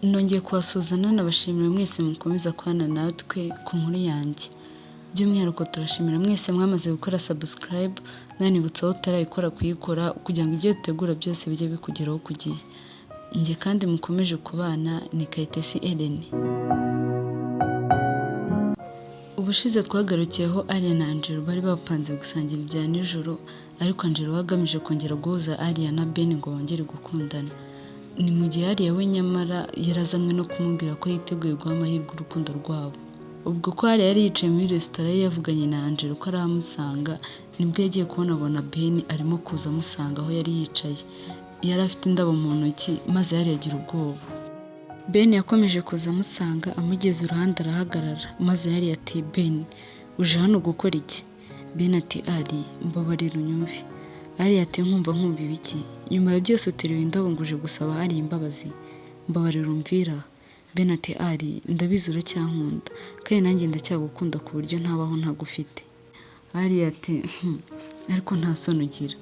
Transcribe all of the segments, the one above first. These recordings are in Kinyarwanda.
Nongeye kubasuhuza nanabashimira mwese mukomeza kubana natwe ku nkuru yanjye. By'umwihariko turashimira mwese mwamaze gukora subscribe, nanibutsa aho utarayikora kuyikora kugira ngo ibyo dutegura byose bijye bikugeraho ku gihe. Njye kandi mukomeje kubana ni Kayitesi Ellen. Ubushize twagarukiyeho Alia na Angelo bari bapanze gusangira ibya nijoro, ariko Angelo we agamije kongera guhuza Alia na Ben ngo bongere gukundana. Ni mu gihe Alia we nyamara yarazanywe no kumubwira ko yiteguye guha amahirwe urukundo rwabo. Ubwo ko Alia yari yicaye muri resitora ye yavuganye na Angelo ko arahamusanga, nibwo yagiye kubona abona Ben arimo kuza amusanga aho yari yicaye. Yari afite indabo mu ntoki maze Alia agira ubwoba. Ben yakomeje kuza amusanga amugeze iruhande arahagarara maze Alia ati Ben uje hano gukora iki? Ben ati Ali mbabarira unyumve. Alia ati nkumva nkumva ibiki? Nyuma ya byose uteruye indabo ngo uje gusaba Alia imbabazi? Mbabarira umvira. Ben ati Ali ndabizi uracyankunda kandi nanjye ndacyagukunda ku buryo ntabaho ntagufite. Alia ati ariko nta soni ugira,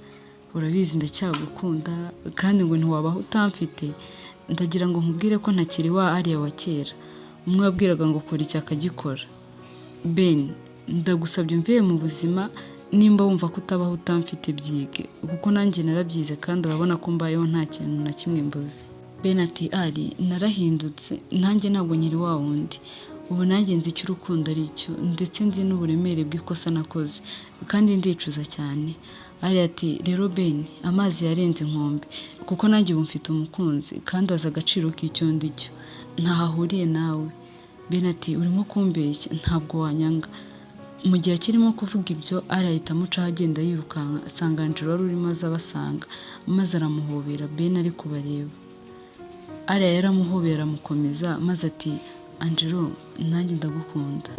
urabizi ndacyagukunda kandi ngo ntiwabaho utamfite, ndagira ngo nkubwire ko ntakiri wa Alia wa kera, umwe wabwiraga ngo kora iki akagikora. Ben ndagusabye umvire mu buzima, nimba wumva ko utabaho utamfite byige kuko nanjye narabyize kandi urabona ko mbayeho nta kintu na kimwe mbuze. Ben ati Ali narahindutse nanjye ntabwo nkiri wa wundi, ubu nanjye nzi icyo urukundo ari cyo ndetse nzi n'uburemere bw'ikosa nakoze kandi ndicuza cyane. Ali ati rero Ben amazi yarenze inkombe kuko nanjye ubu mfite umukunzi kandi azi agaciro k'icyo ndi cyo, ntaho ahuriye nawe. Ben ati urimo kumbeshya ntabwo wanyanga. Mu gihe akirimo kuvuga ibyo Ali ahita amucaho agenda yirukanka asanga Angelo wari urimo aza abasanga maze aramuhobera Ben ari kubareba. Alia yaramuhobeye aramukomeza maze ati Angelo nanjye ndagukunda.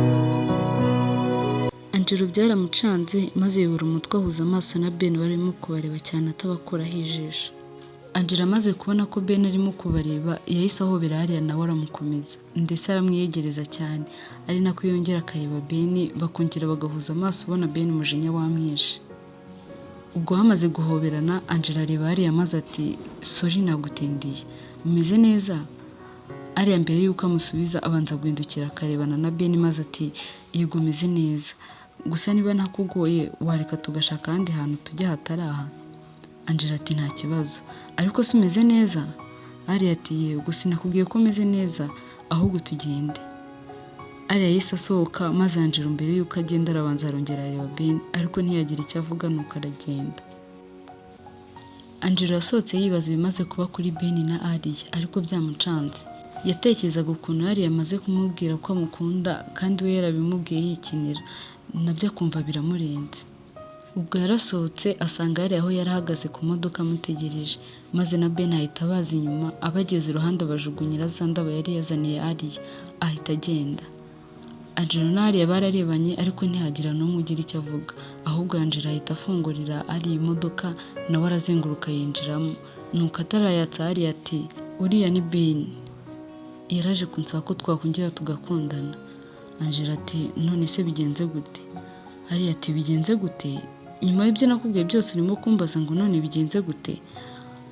Angelo byaramucanze maze yubura umutwe ahuza amaso na Ben barimo kubareba cyane atabakuraho ijisho. Angelo amaze kubona ko Ben arimo kubareba yahise ahobera Alia nawe aramukomeza ndetse aramwiyegereza cyane ari nako yongera akareba Ben bakongera bagahuza amaso ubona Ben umujinya wamwishe. Ubwo bamaze guhoberana Angelo areba Alia maze ati sorry nagutindiye umeze neza? Alia mbere y'uko amusubiza abanza guhindukira akarebana na Ben maze ati yego meze neza, gusa niba ntakugoye wareka tugashaka ahandi hantu tujya hatari aha? Angelo ati nta kibazo, ariko se umeze neza? Alia ati yego sinakubwiye ko meze neza ahubwo tugende. Alia yahise asohoka maze Angelo mbere y'uko agenda arabanza arongera areba Ben ariko ntiyagira icyo avuga nuko aragenda. Angelo yasohotse yibaza ibimaze kuba kuri Ben na Alia ariko byamucanze. Yatekerezaga ukuntu Alia amaze kumubwira ko amukunda kandi we yarabimubwiye yikinira, nabyo akumva biramurenze. Ubwo yarasohotse asanga Alia aho yari ahagaze ku modoka amutegereje, maze na Ben ahita abaza inyuma abageze iruhande abajugunyira za ndabo yari yazaniye Alia, ahita agenda. Angelo na Alia bararebanye ariko ntihagira n'umwe ugira icyo avuga, ahubwo Angelo ahita afungurira Alia imodoka nawe arazenguruka yinjiramo, nuko atarayatsa Alia ati uriya ni Ben, yaraje kunsaba ko twakongera tugakundana. Angelo ati none se bigenze gute? Alia ati bigenze gute? Nyuma y'ibyo nakubwiye byose urimo kumbaza ngo none bigenze gute?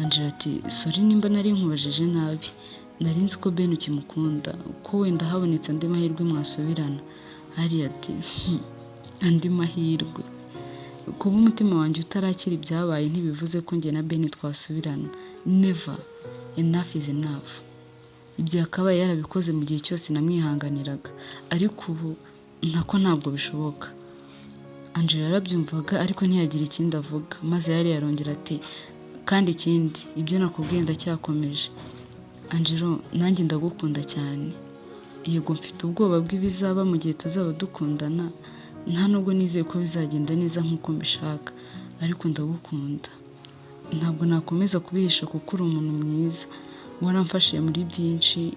Angelo ati sorry nimba nari nkubajije nabi, nari nzi ko Ben ukimukunda, ko wenda habonetse andi mahirwe mwasubirana. Alia ati andi mahirwe? Kuba umutima wanjye utarakira ibyabaye ntibivuze ko njye na Ben twasubirana, never, enough is enough. Ibyo yakabaye yarabikoze mu gihe cyose namwihanganiraga, ariko ubu nako ntabwo bishoboka. Angelo yarabyumvaga ariko ntiyagira ikindi avuga, maze Alia arongera ati kandi ikindi ibyo nakubwiye ndacyakomeje. Angelo nanjye ndagukunda cyane, yego mfite ubwoba bw'ibizaba mu gihe tuzaba dukundana, nta nubwo nizeye ko bizagenda neza nk'uko mbishaka, ariko ndagukunda. Ntabwo nakomeza kubihisha kuko uri umuntu mwiza, waramfashije muri byinshi,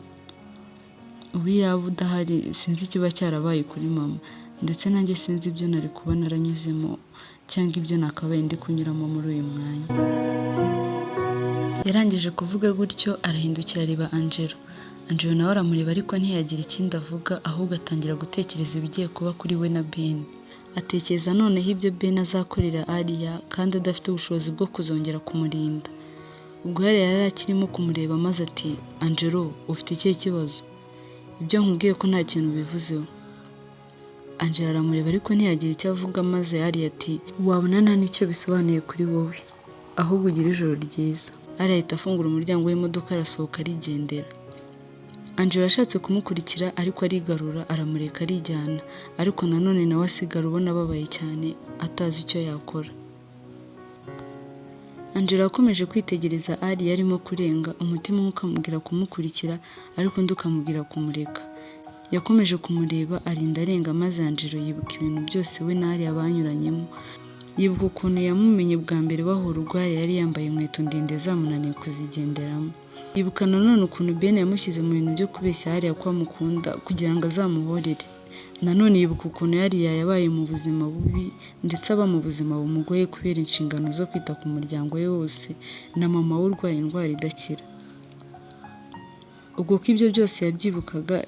ubu iyaba udahari sinzi ikiba cyarabaye kuri mama, ndetse nanjye sinzi ibyo nari kuba naranyuzemo cyangwa ibyo nakabaye ndi kunyuramo muri uyu mwanya. Yarangije kuvuga gutyo arahindukira areba Angelo. Angelo nawe aramureba ariko ntiyagira ikindi avuga ahubwo atangira gutekereza ibigiye kuba kuri we na Ben. Atekereza noneho ibyo Ben azakorera Alia kandi adafite ubushobozi bwo kuzongera kumurinda. Ubwo Alia yari akirimo kumureba maze ati: "Angelo, ufite ikihe kibazo? Ibyo nkubwiye ko nta kintu bivuzeho?" Angelo aramureba ariko ntiyagira icyo avuga, maze Alia ati: "Wabona nta n'icyo bisobanuye kuri wowe, ahubwo ugire ijoro ryiza." Alia ahita afungura umuryango w'imodoka arasohoka arigendera. Angelo yashatse kumukurikira ariko arigarura, aramureka arijyana, ariko nanone nawe asigara ubona ababaye cyane, atazi icyo yakora. Angelo yakomeje kwitegereza Alia arimo kurenga, umutima umwe ukamubwira kumukurikira ariko undi ukamubwira kumureka. Yakomeje kumureba arinda arenga, maze Angelo yibuka ibintu byose we na Alia banyuranyemo. Yibuka ukuntu yamumenye bwa mbere bahura, ubwo Alia yari yambaye inkweto ndende zamunaniye kuzigenderamo. Yibuka nanone ukuntu Ben yamushyize mu bintu byo kubeshya Alia ko amukunda kugira ngo azamuhorere. Nanone yibuka ukuntu Alia yabaye mu buzima bubi, ndetse aba mu buzima bumugoye kubera inshingano zo kwita ku muryango we wose na mama we urwaye indwara idakira. Ubwo ko ibyo byose yabyibukaga,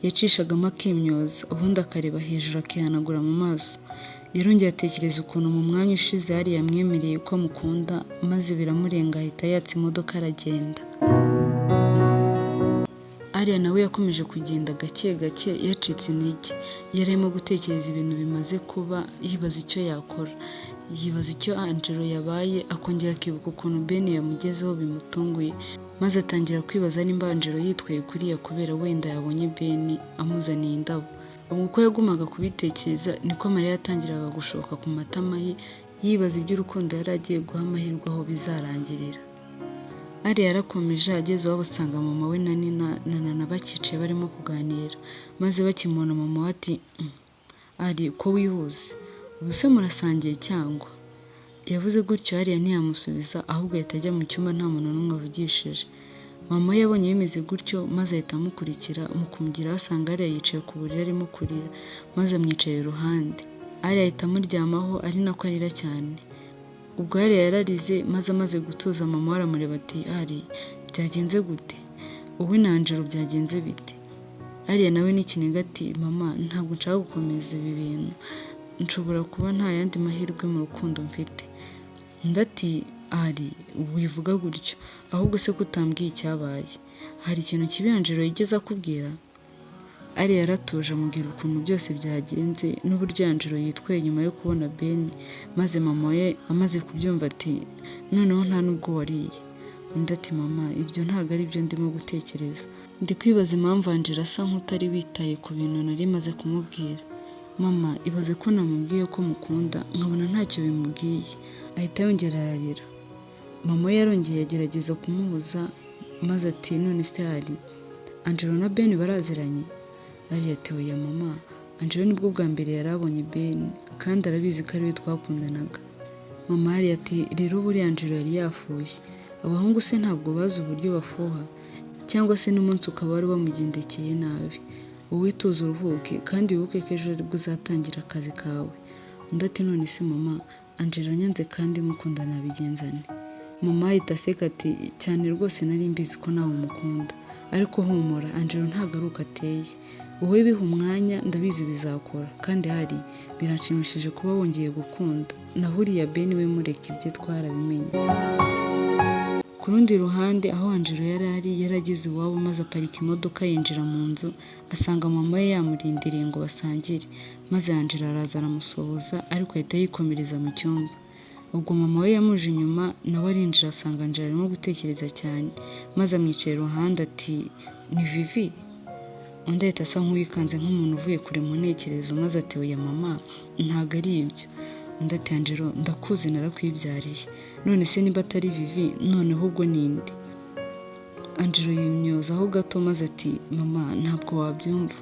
yacishagamo akimyoza, ubundi akareba hejuru akihanagura mu maso. Yarongeye atekereza ukuntu mu mwanya ushize Alia yamwemereye ko amukunda, maze biramurenga ahita yatsa imodoka aragenda. Alia nawe yakomeje kugenda gake gake yacitse intege. Yari arimo gutekereza ibintu bimaze kuba, yibaza icyo yakora, yibaza icyo Angelo yabaye, akongera akibuka ukuntu Ben yamugezeho bimutunguye, maze atangira kwibaza nimba Angelo yitwaye kuriya kubera wenda yabonye Ben amuzaniye indabo. Ubwo uko yagumaga kubitekereza niko amarira yatangiraga gushoka ku matama ye, yibaza iby'urukundo yari agiye guha amahirwe aho bizarangirira. Alia yarakomeje, ageze iwabo asanga mama we na Nina na Nana bakicaye barimo kuganira, maze bakimubona mama we ati: "Ali, ko wihuse, ubu se murasangiye cyangwa?" Yavuze gutyo, Alia ntiyamusubiza, ahubwo ahita ajya mu cyumba nta muntu n'umwe avugishije. Mama we yabonye bimeze gutyo maze ahita amukurikira. Mu kumugeraho asanga Alia yicaye ku buriri arimo kurira, maze amwicaye iruhande. Alia ahita amuryamaho ari nako arira cyane. Ubwo Alia yararize, maze amaze gutuza mama we aramureba ati: "Ali, byagenze gute? Wowe na Angelo byagenze bite?" Alia nawe n'ikiniga ati: "Mama, ntabwo nshaka gukomeza ibi bintu, nshobora kuba nta yandi mahirwe mu rukundo mfite." Undi ati: "Ali, wivuga gutyo, ahubwo se ko utambwiye icyabaye? Hari ikintu kibi Angelo yigeze akubwira?" Alia yaratuje amubwira ukuntu byose byagenze n'uburyo Angelo yitwaye nyuma yo kubona Ben, maze mama we amaze kubyumva ati: "Noneho nta nubwo wariye?" Undi ati: "Mama, ibyo ntabwo ari byo ndimo gutekereza, ndi kwibaza impamvu Angelo asa nk'utari witaye ku bintu nari maze kumubwira. Mama, ibaze ko namubwiye ko mukunda nkabona ntacyo bimubwiye." Ahita yongera ararira. Mama we yarongeye agerageza kumuhoza, maze ati: "None se Ali, Angelo na Ben baraziranye?" Alia ati: "Oya mama, Angelo nibwo bwa mbere yari abonye Ben, kandi arabizi ko ariwe twakundanaga." Mama Alia ati: "Rero buriya Angelo yari yafushye. Abahungu se ntabwo bazi uburyo bafuha? Cyangwa se n'umunsi ukaba wari wamugendekeye nabi. Wowe tuza uruhuke, kandi wibuke ko ejo aribwo uzatangira akazi kawe." Undi ati: "None se mama, Angelo anyanze kandi mukunda nabigenza nte?" Mama ahita aseka ati: "Cyane rwose, nari mbizi ko nawe umukunda, ariko humura, Angelo ntabwo ari uko ateye. Wowe biha umwanya, ndabizi bizakora. Kandi hari biranshimishije kuba wongeye gukunda, naho uriya Ben we mureke, ibye twarabimenye." Ku rundi ruhande, aho Angelo yari ari, yarageze iwabo maze aparika imodoka, yinjira mu nzu asanga mama we yamurindiriye ngo basangire, maze Angelo araza aramusuhuza, ariko ahita yikomereza mu cyumba. Ubwo mama we yamuje inyuma, nawe arinjira asanga Angelo arimo gutekereza cyane, maze amwicara iruhande ati: "Ni Vivi?" Undi ahita asa nk'uwikanze, nk'umuntu uvuye kure mu ntekerezo, maze ati: "Oya mama, ntabwo ari ibyo." Undi ati: "Angelo, ndakuzi, narakwibyariye. None se niba atari Vivi, noneho ubwo ninde?" Angelo yimyozaho gato maze ati: "Mama, ntabwo wabyumva.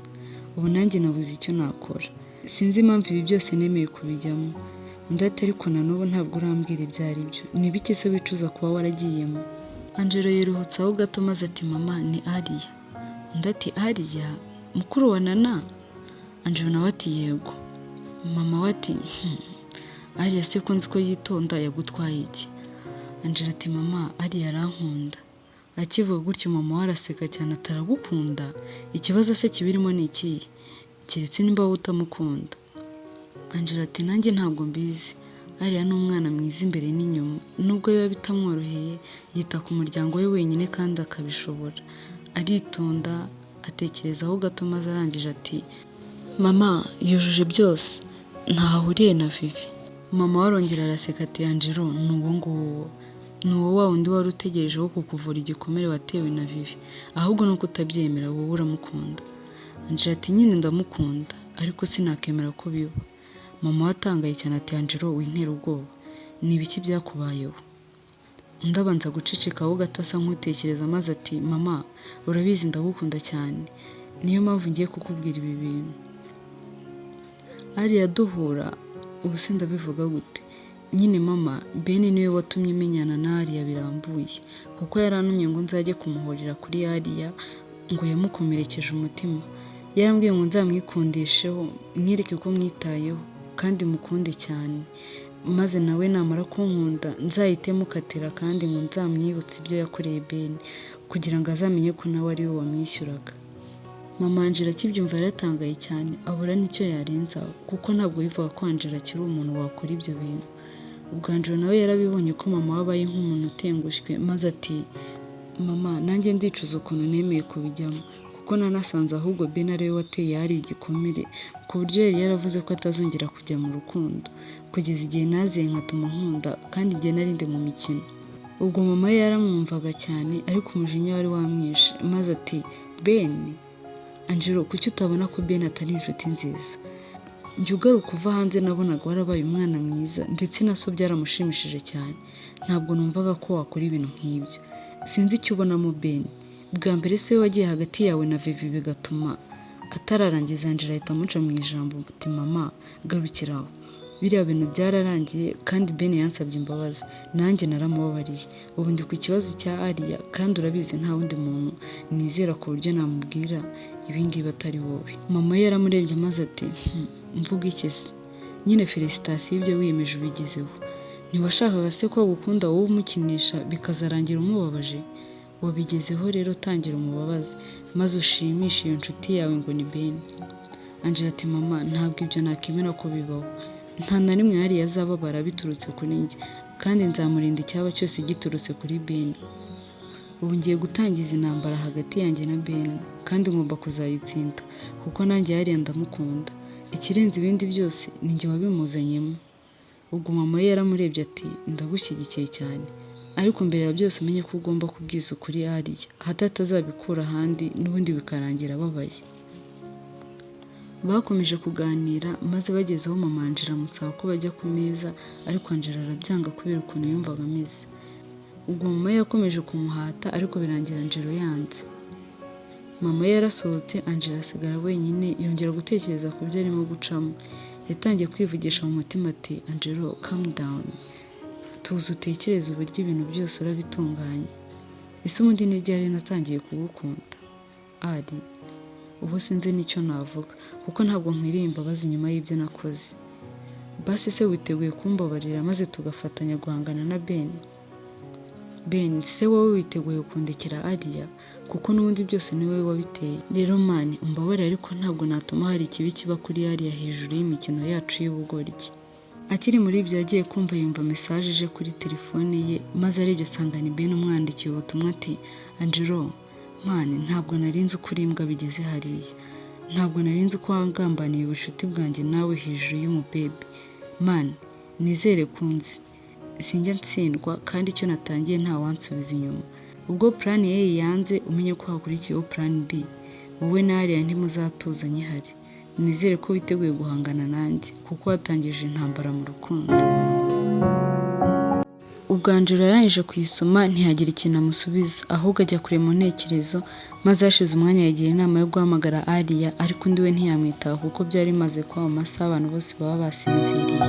Ubu nanjye nabuze icyo nakora, sinzi impamvu ibi byose nemeye kubijyamo." Undi ati: "Ariko na n'ubu ntabwo urambwira ibyo ari byo. Ni ibiki se wicuza kuba waragiyemo?" Angelo yiruhutsaho gato maze ati: "Mama, ni Alia." Undi ati: "Alia mukuru wa Nana?" Angelo nawe ati: "Yego." Mama we ati: "Alia se ko nzi ko yitonda, yagutwaye iki?" Angelo ati: "Mama, Alia arankunda." Akivuga gutyo mama we araseka cyane ati: "Aragukunda? Ikibazo se kibirimo ni ikihe? Keretse nimba wowe utamukunda." Angelo ati: "Nanjye ntabwo mbizi." Ariya ni umwana mwiza imbere n'inyuma, nubwo biba bitamworoheye yita ku muryango we wenyine kandi akabishobora. Aritonda, atekerezaho gato maze arangije ati: "Mama, yujuje byose, ntaho ahuriye na Vivi." Mama we arongera araseka ati: "Angelo, ni uwo nguwo, ni uwo wa wundi wari utegereje wo kukuvura igikomere watewe na Vivi, ahubwo nuko utabyemera, wowe uramukunda." Angelo ati: "Nyine ndamukunda, ariko sinakemera ko biba." Mama we atangaye cyane ati: "Angelo, wintera ubwoba, ni ibiki byakubayeho?" Undi abanza guceceka ho gato asa nk'utekereza, maze ati: "Mama, urabizi ndagukunda cyane, niyo mpamvu ngiye kukubwira ibi bintu. Ariya duhura, ubu se ndabivuga gute? Nyine mama, Ben niwe watumye menyana na Ariya birambuye, kuko yarantumye ngo nzajye kumuhorera kuri Ariya, ngo yamukomerekeje umutima. Yarambwiye ngo nzamwikundisheho, mwereke ko mwitayeho kandi mukunde cyane, maze nawe namara kunkunda nzahite mukatira, kandi ngo nzamwibutse ibyo yakoreye Ben kugira ngo azamenye ko nawe ari we wamwishyuraga." Mama Angela akibyumva yaratangaye cyane, abura n'icyo yarenzaho, kuko ntabwo yumvaga ko Angela akiri umuntu wakora ibyo bintu. Ubwo Angela nawe yarabibonye ko mama we abaye nk'umuntu utengushywe, maze ati: "Mama, nanjye ndicuza ukuntu nemeye kubijyamo, kuko nanasanze ahubwo Ben ariwe wateye hari igikomere, ku buryo yari yaravuze ko atazongera kujya mu rukundo kugeza igihe naziye nkatuma nkunda, kandi igihe nari ndi mu mikino." Ubwo mama we yaramwumvaga cyane, ariko umujinya wari wamwishe, maze ati: "Ben, Angelo, kuki utabona ko Ben atari inshuti nziza? Njya ugaruka uva hanze nabonaga warabaye umwana mwiza, ndetse na so byaramushimishije cyane. Ntabwo numvaga ko wakora ibintu nk'ibyo. Sinzi icyo ubonamo Ben. Bwa mbere se wagiye hagati yawe na Vivi bigatuma." Atararangiza, Angela ahita amuca mu ijambo ati: "Mama, garukira aho. Biriya bintu byararangiye kandi Ben yansabye imbabazi, nanjye naramubabariye. Ubu ndi ku kibazo cya Ariya, kandi urabizi nta wundi muntu nizera ku buryo namubwira ibingibi atari wowe." Mama we yaramurebye maze ati: "Mvuga iki se? Nyine félicitations, ibyo wiyemeje ubigezeho. Ntiwashakaga se ko agukunda, wowe umukinisha bikazarangira umubabaje? Wabigezeho rero, tangira umubabaze maze ushimishe iyo nshuti yawe ngo ni Ben." Angela ati: "Mama, ntabwo ibyo nakemera ko bibaho. Nta na rimwe hariya azababara biturutse kuri njye, kandi nzamurinda icyaba cyose giturutse kuri Ben. Ubu ngiye gutangiza intambara hagati yanjye na Ben, kandi ngomba kuzayitsinda, kuko nanjye hariya ndamukunda. Ikirenze ibindi byose, ni njye wabimuzanyemo." Ubwo mama we yaramurebye ati: "Ndagushyigikiye cyane, ariko mbere ya byose umenye ko ugomba kubwiza ukuri hariya, hato atazabikura ahandi n'ubundi bikarangira ababaye." Bakomeje kuganira, maze bagezeho mama Angela amusaba ko bajya ku meza, ariko Angela arabyanga kubera ukuntu yumvaga ameze. Ubwo mama we yakomeje kumuhata, ariko birangira Angela yanze. Mama we yarasohotse, Angela asigara wenyine, yongera gutekereza ku byo arimo gucamo. Yatangiye kwivugisha mu mutima ati: "Angelo, calm down, tuza utekereze uburyo ibintu byose urabitunganya. Ese ubundi ni ryari natangiye kugukunda? Ari ubu sinzi n'icyo navuga, kuko ntabwo nkwiriye imbabazi nyuma y'ibyo nakoze. Basi se witeguye kumbabarira maze tugafatanya guhangana na Ben? Ben se wowe witeguye kundekera Ariya, kuko n'ubundi byose ni wowe wabiteye? Rero man, umbabarire, ariko ntabwo natuma hari ikibi kiba kuri Ariya hejuru y'imikino yacu y'ubugoryi." Akiri muri ibyo, yagiye kumva yumva message ije kuri telefone ye, maze arebye asanga ni Ben umwandikiye ubutumwa ati: "Angelo man, ntabwo nari nzi uko uri imbwa bigeze hariya. Ntabwo nari nzi ko wagambaniye ubucuti bwanjye nawe hejuru y'umubebe. Man, nizere ko unzi, sinjya ntsindwa, kandi icyo natangiye ntawansubiza inyuma. Ubwo plan A yanze, umenye ko hakurikiyeho plan B. Wowe na Ariya ntimuzatuza nkihari. Nizere ko witeguye guhangana nanjye, kuko watangije intambara mu rukundo." Ubwo Angelo yarangije kuyisoma, ntiyagira ikintu amusubiza, ahubwo ajya kure mu ntekerezo, maze hashize umwanya yigira inama yo guhamagara Ariya, ariko undi we ntiyamwitaho, kuko byari bimaze kuba mu masaha abantu bose baba basinziriye.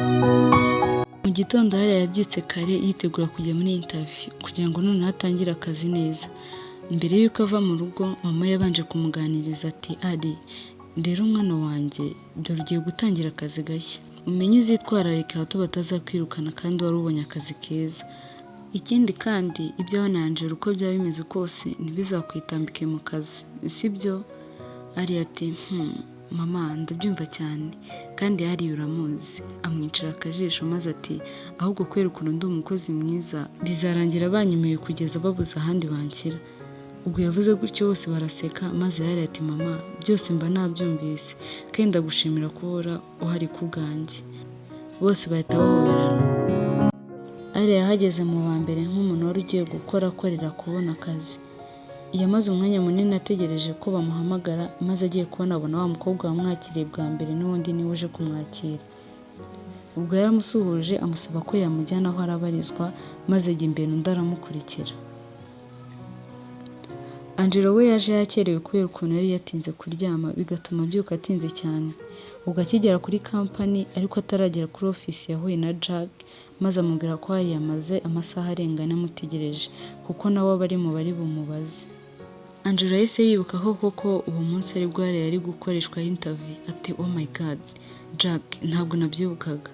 Mu gitondo Ariya yabyutse kare, yitegura kujya muri interview kugira ngo noneho atangire akazi neza. Mbere y'uko ava mu rugo, mama yabanje kumuganiriza ati: "Ari rero mwana wanjye, dore ugiye gutangira akazi gashya, umenye uzitwararike hato batazakwirukana kandi wari ubonye akazi keza. Ikindi kandi, ibyawe na Angela uko byaba bimeze kose ntibizakwitambike mu kazi, sibyo?" Ari ati: "Hmm." Mama, ndabyumva cyane kandi hariya uramuzi. Amwicira akajisho maze ati: Ahubwo kubera ukuntu ndi umukozi mwiza, bizarangira banyimiye kugeza babuze ahandi banshyira. Ubwo yavuze gutyo bose baraseka, maze yari ati: Mama, byose mba nabyumvise kandi ndagushimira ko uhora uhari ku bwanjye. Bose bahita bahoberana. Ariya yahageze mu ba mbere nk'umuntu wari ugiye gukora akorera kubona akazi. Yamaze umwanya munini ategereje ko bamuhamagara, maze agiye kubona abona wa mukobwa wamwakiriye bwa mbere n'ubundi niwe uje kumwakira. Ubwo yaramusuhuje, amusaba ko yamujyana aho arabarizwa, maze ajya imbere undi aramukurikira. Angelo we yaje yakerewe kubera ukuntu yari yatinze kuryama, bigatuma abyuka atinze cyane. Ubwo akigera kuri kampani ariko ataragera kuri ofisi, yahuye na Jack maze amubwira ko hari yamaze amasaha arenga 4 amutegereje, kuko nawe aba ari mu bari bumubaze. Angelo yahise yibuka ko koko uwo munsi aribwo yari yari gukoreshwa interview, ati: Oh my God, Jack, ntabwo nabyibukaga.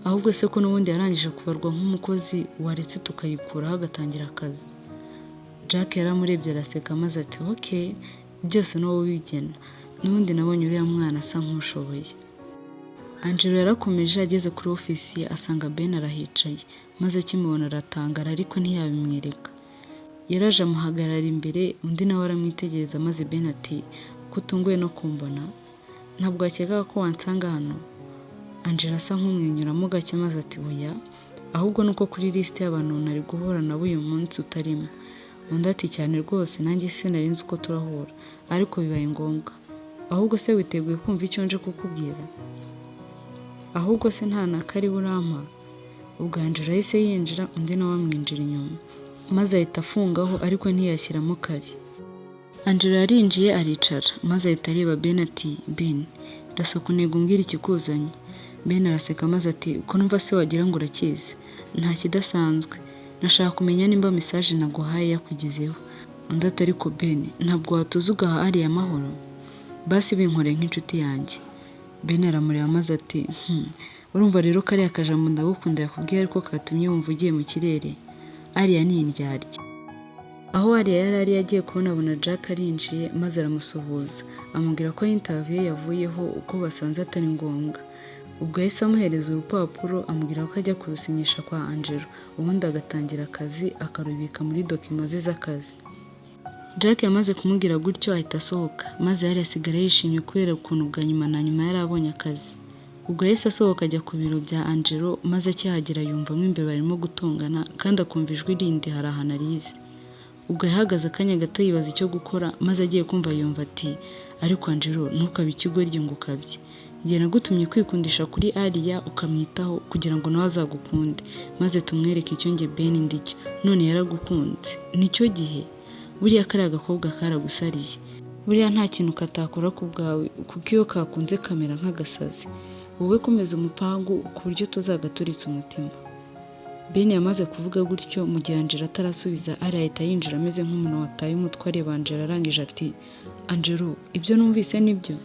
Ahubwo se ko n'ubundi yarangije kubarwa nk'umukozi, waretse tukayikuraho agatangira akazi? Jack yaramurebye araseka maze ati: Ok, byose ni wowe ubigena, n'ubundi nabonye uriya mwana asa nk'ushoboye. Angelo yarakomeje, ageze kuri ofisi ye asanga Ben arahicaye, maze akimubona aratangara ariko ntiyabimwereka. Yaraje amuhagarara imbere, undi nawe aramwitegereza, maze Ben ati: Ko utunguwe no kumbona? Ntabwo wakekaga ko wansanga hano? Angelo asa nk'umwenyuramo gake maze ati: Oya, ahubwo nuko kuri lisite y'abantu nari guhura nabo uyu munsi utarimo. Undi ati: Cyane rwose, nanjye sinari nzi uko turahura, ariko bibaye ngombwa. Ahubwo se witeguye kumva icyo nje kukubwira? Ahubwo se nta na karibu urampa? Ubwo Angelo yahise yinjira, undi nawe amwinjira inyuma, maze ahita afungaho ariko ntiyashyiramo kare. Angelo yarinjiye aricara, maze ahita areba Ben ati: Ben, rasa ku ntego umbwira ikikuzanye. Ben araseka maze ati: Ko numva se wagira ngo urakizi? Nta kidasanzwe, nashaka kumenya nimba message naguhaye yakugezeho. Undi ati: Ariko Ben, ntabwo watuza ugaha ariya amahoro? Basi binkoreye nk'inshuti yanjye. Ben aramureba maze ati: Urumva rero kariya kajambo ndagukunda yakubwiye ariko katumye wumva ugiye mu kirere. Ariya ni indyarya. Aho Ariya yari ari, yagiye kubona abona Jack arinjiye, maze aramusuhuza, amubwira ko interview ye yavuyeho uko basanze atari ngombwa. Ubwo yahise amuhereza urupapuro, amubwira ko ajya kurusinyisha kwa Angelo, ubundi agatangira akazi, akarubika muri document ze z'akazi. Jack yamaze kumubwira gutyo ahita asohoka, maze yari asigara yishimye kubera ukuntu bwa nyuma na nyuma yari abonye akazi. Ubwo yahise asohoka ajya ku biro bya Angelo, maze akihagera yumva mo imbere barimo gutongana, kandi akumva ijwi rindi hari ahantu arizi. Ubwo yahagaze akanya gato yibaza icyo gukora, maze agiye kumva yumva ati: Ariko Angelo, ntukabe ikigoryi ngo ukabye. Njye nagutumye kwikundisha kuri Ariya ukamwitaho kugira ngo nawe azagukunde, maze tumwereke icyo njye Ben ndicyo. None yaragukunze, nicyo gihe. Buriya kariya gakobwa karagusariye, buriya nta kintu katakora ku bwawe, kuko iyo kakunze kamera nk'agasazi. Wowe komeza umupangu ku buryo tuzagaturitsa umutima. Ben yamaze kuvuga gutyo, mu gihe Angelo atarasubiza, Ari ahita yinjira ameze nk'umuntu wataye umutwe, areba Angelo arangije ati: Angelo, ibyo numvise nibyo?